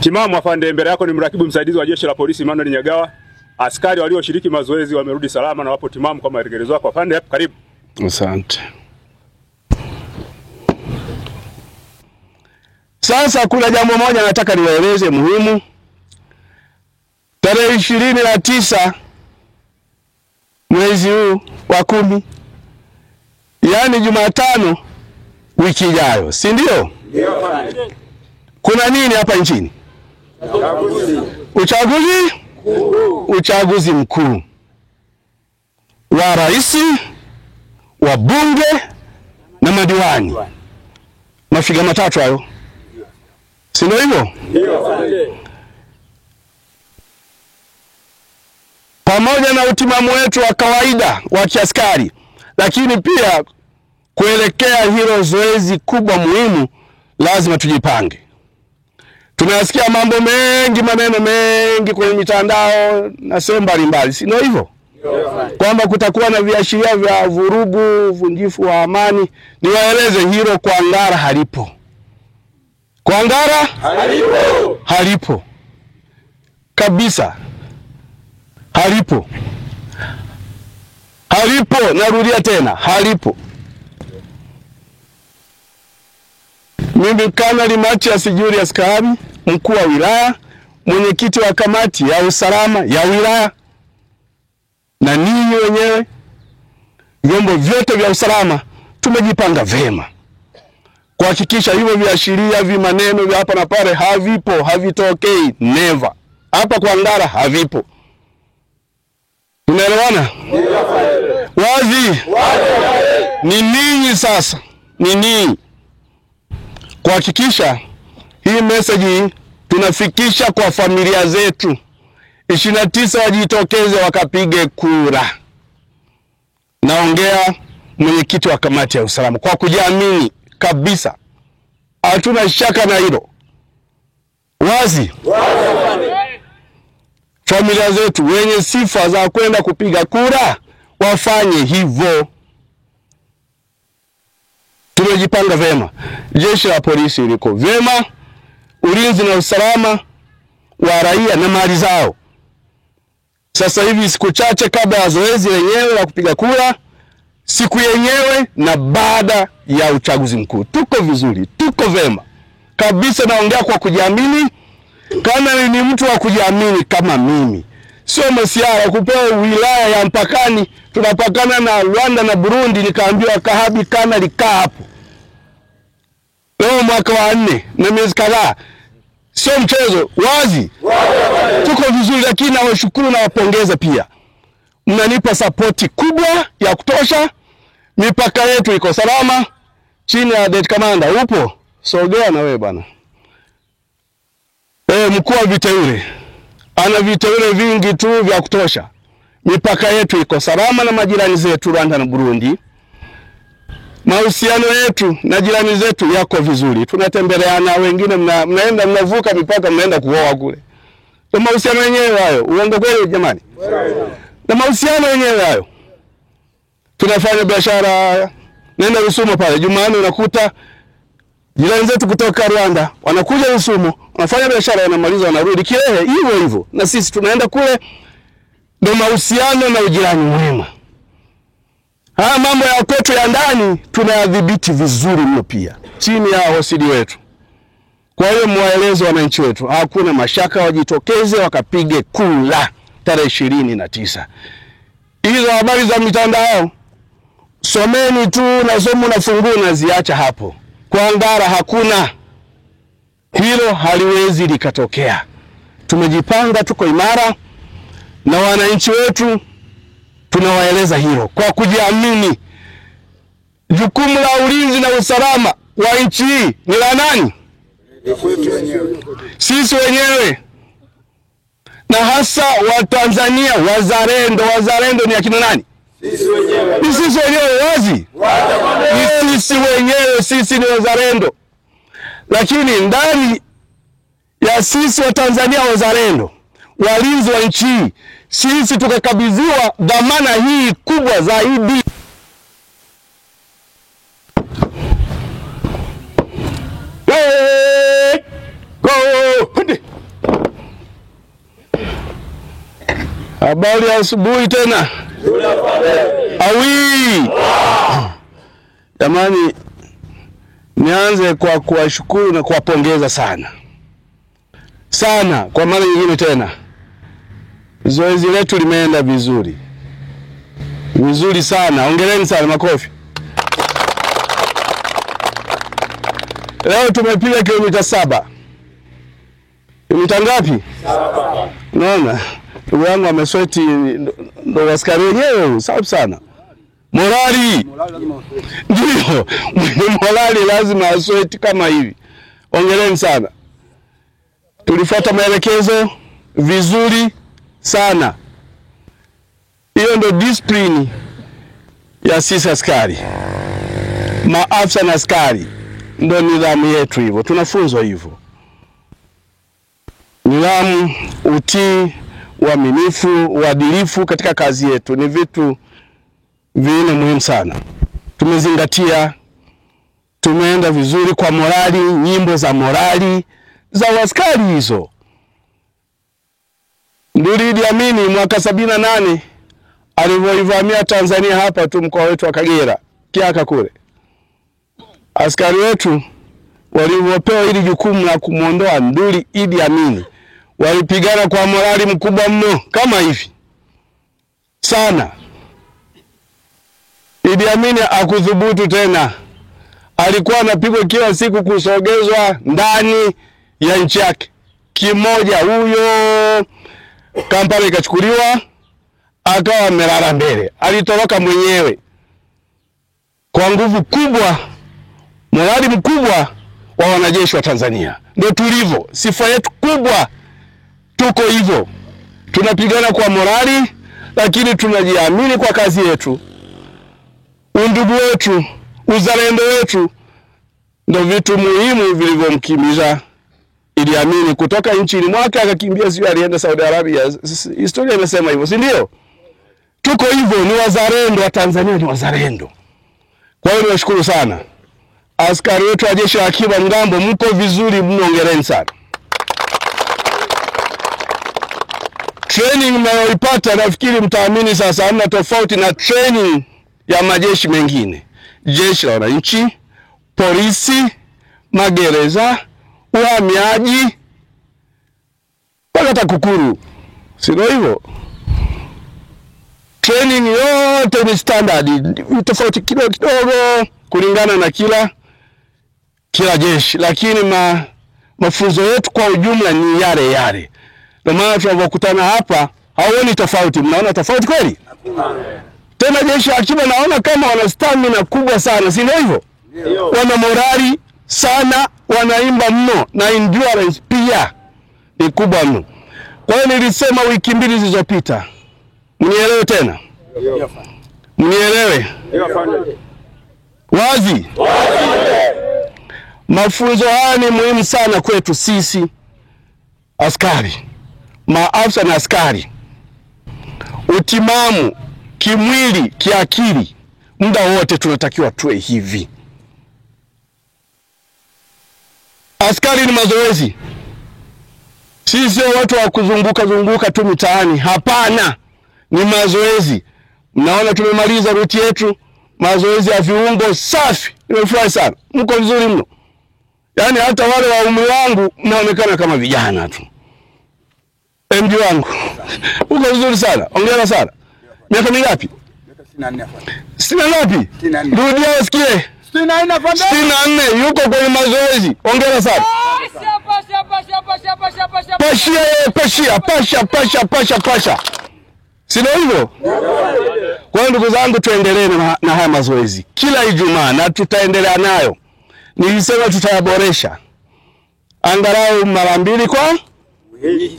Timamu afande, mbele yako ni mrakibu msaidizi wa jeshi la polisi Emmanuel Nyagawa. Askari walioshiriki mazoezi wamerudi salama na wapo timamu kwa maelekezo yako afande. Karibu. Asante. Sasa kuna jambo moja nataka niwaeleze muhimu. Tarehe 29 mwezi huu wa 10, yaani Jumatano wiki ijayo, si ndio? Ndio afande. Kuna nini hapa nchini? Uchaguzi. Uchaguzi mkuu. Uchaguzi mkuu wa rais, wa bunge na madiwani. Mafiga matatu hayo, si ndio hivyo? Ndio afande. Pamoja na utimamu wetu wa kawaida wa kiaskari, lakini pia kuelekea hilo zoezi kubwa muhimu, lazima tujipange. Tunasikia mambo mengi, maneno mengi kwenye mitandao na sehemu mbalimbali, si ndio hivyo? Kwamba kutakuwa na viashiria vya vurugu, uvunjifu wa amani. Niwaeleze hilo kwa Ngara halipo. Kwa Ngara halipo. Halipo kabisa. Halipo. Halipo, narudia tena, halipo. Mimi Kanali Matias Julius Kahabi, mkuu wa wilaya, mwenyekiti wa kamati ya usalama ya wilaya, na ninyi wenyewe vyombo vyote vya usalama tumejipanga vema kuhakikisha hivyo viashiria vimaneno vya hapa na pale havipo, havitokei, never. Hapa kwa Ngara havipo. Tunaelewana? Wazi? Ni ninyi sasa, ni ninyi kuhakikisha hii message tunafikisha kwa familia zetu. 29 wajitokeze wakapige kura. Naongea mwenyekiti wa kamati ya usalama kwa kujiamini kabisa, hatuna shaka na hilo. Wazi? Familia zetu wenye sifa za kwenda kupiga kura wafanye hivyo. Tumejipanga vema, jeshi la polisi liko vema, ulinzi na usalama wa raia na mali zao. Sasa hivi siku chache kabla ya zoezi lenyewe la kupiga kura, siku yenyewe na baada ya uchaguzi mkuu, tuko vizuri, tuko vema kabisa. Naongea kwa kujiamini. Kama ni mtu wa kujiamini kama mimi, sio masiara kupewa wilaya ya mpakani, tunapakana na Rwanda na Burundi, nikaambiwa Kahabi kana likaa hapo. Leo mwaka wa 4 na miezi kadhaa, sio mchezo. Wazi? Tuko vizuri, lakini nawashukuru na wapongeza pia. Mnanipa sapoti kubwa ya kutosha. Mipaka yetu iko salama chini ya Det Commander. Upo? Sogea na wewe bwana. Mkuu wa viteule ana viteule vingi tu vya kutosha. Mipaka yetu iko salama na majirani zetu Rwanda na Burundi. Mahusiano yetu na jirani zetu yako vizuri. Tunatembeleana, wengine mnaenda mnavuka mipaka mnaenda kuoa kule. Na mahusiano yenyewe hayo, uongo kweli jamani? Na mahusiano yenyewe hayo. Tunafanya biashara, nenda Rusumo pale Jumanne unakuta jirani zetu kutoka Rwanda wanakuja Rusumo, wanafanya biashara, wanamaliza wanarudi Kirehe, hivyo hivyo. Na sisi tunaenda kule. Ndio mahusiano na ujirani mwema. Haya mambo ya kwetu ya ndani tunayadhibiti vizuri mno pia, chini ya OCD wetu. Kwa hiyo muwaeleze wananchi wetu, hakuna mashaka, wajitokeze wakapige kura tarehe 29. Hizo habari za mitandao someni tu na somo na funguo na ziacha hapo. Kwa Ngara hakuna hilo, haliwezi likatokea. Tumejipanga, tuko imara, na wananchi wetu tunawaeleza hilo kwa kujiamini. Jukumu la ulinzi na usalama wa nchi hii ni la nani? Sisi wenyewe, na hasa wa Tanzania wazalendo. Wazalendo ni akina nani? Sisi wenyewe. Ni sisi wenyewe. Wazi? Ni sisi wenyewe, sisi ni wazalendo. Lakini ndani ya sisi wa Tanzania wazalendo, walinzi wa nchi hii, sisi tukakabidhiwa dhamana hii kubwa zaidi. Go! Go! Habari ya asubuhi tena. Awi. Jamani, nianze kwa kuwashukuru na kuwapongeza sana sana kwa mara nyingine tena. Zoezi letu limeenda vizuri vizuri sana, hongereni sana, makofi. Leo tumepiga kilomita 7. Kilomita ngapi? 7. Unaona? Ndugu yangu amesweti, ndo askari wenyewe, safi sana. Morali. Ndio, morali lazima asweti kama hivi. Hongereni sana. Tulifuata maelekezo vizuri sana. Hiyo ndo discipline ya sisi askari. Maafisa na askari ndo nidhamu yetu hivyo. Tunafunzwa hivyo. Nidhamu, utii, uaminifu, uadilifu katika kazi yetu ni vitu vinne muhimu sana. Tumezingatia, tumeenda vizuri kwa morali, nyimbo za morali za askari hizo. Nduli Idi Amini mwaka 78 alivyoivamia Tanzania hapa tu mkoa wetu wa Kagera, Kiaka kule. Askari wetu walivyopewa ili jukumu la kumuondoa Nduli Idi Amini, walipigana kwa morali mkubwa mno kama hivi sana. Idi Amini akuthubutu tena. Alikuwa anapigwa kila siku kusogezwa ndani ya nchi yake. Kimoja huyo, Kampala ikachukuliwa, akawa amelala mbele. Alitoroka mwenyewe kwa nguvu kubwa, morali mkubwa wa wanajeshi wa Tanzania. Ndio tulivyo, sifa yetu kubwa, tuko hivyo. Tunapigana kwa morali, lakini tunajiamini kwa kazi yetu. Undugu wetu, uzalendo wetu ndio vitu muhimu vilivyomkimbiza Idi Amini kutoka nchini mwake akakimbia, sio alienda Saudi Arabia. Historia inasema hivyo, si ndio? Tuko hivyo, ni wazalendo wa Tanzania, ni wazalendo. Kwa hiyo niwashukuru sana askari wetu wa jeshi la akiba Ngambo, mko vizuri mno, hongereni sana. Training mnayoipata nafikiri mtaamini sasa hamna tofauti na training ya majeshi mengine. Jeshi la wananchi, polisi, magereza, uhamiaji, mpaka TAKUKURU. Si ndio hivyo? Training yote ni standard, tofauti kidogo kidogo kulingana na kila jeshi, lakini mafunzo yetu kwa ujumla ni yale yale. Ndio maana tunapokutana hapa hauoni tofauti. Mnaona tofauti kweli? Tena jeshi la akiba naona kama wana stamina kubwa sana, si ndio hivyo? Wana morali sana, wanaimba mno na endurance pia ni kubwa mno. Kwa hiyo nilisema wiki mbili zilizopita, mnielewe tena, mnielewe wazi. Mafunzo haya ni muhimu sana kwetu sisi askari, maafisa na askari. Utimamu kimwili, kiakili, muda wote tunatakiwa tuwe hivi. Askari ni mazoezi. Sisi sio watu wa kuzunguka zunguka tu mitaani. Hapana, ni mazoezi. Mnaona tumemaliza ruti yetu, mazoezi ya viungo safi. Nimefurahi sana. Mko vizuri mno. Yaani hata wale wa umri wangu mnaonekana kama vijana tu. MD wangu, uko vizuri sana. Hongera sana. Miaka mingapi? 64. 60 ngapi? 64. Rudia usikie. 64. 64 yuko kwenye mazoezi. Hongera sana. Pashia, pashia, pasha, pasha, pasha, pasha. Si ndio hivyo? Kwa hiyo ndugu zangu, tuendelee na haya mazoezi kila Ijumaa na tutaendelea nayo. Nilisema tutayaboresha angalau mara 2 kwa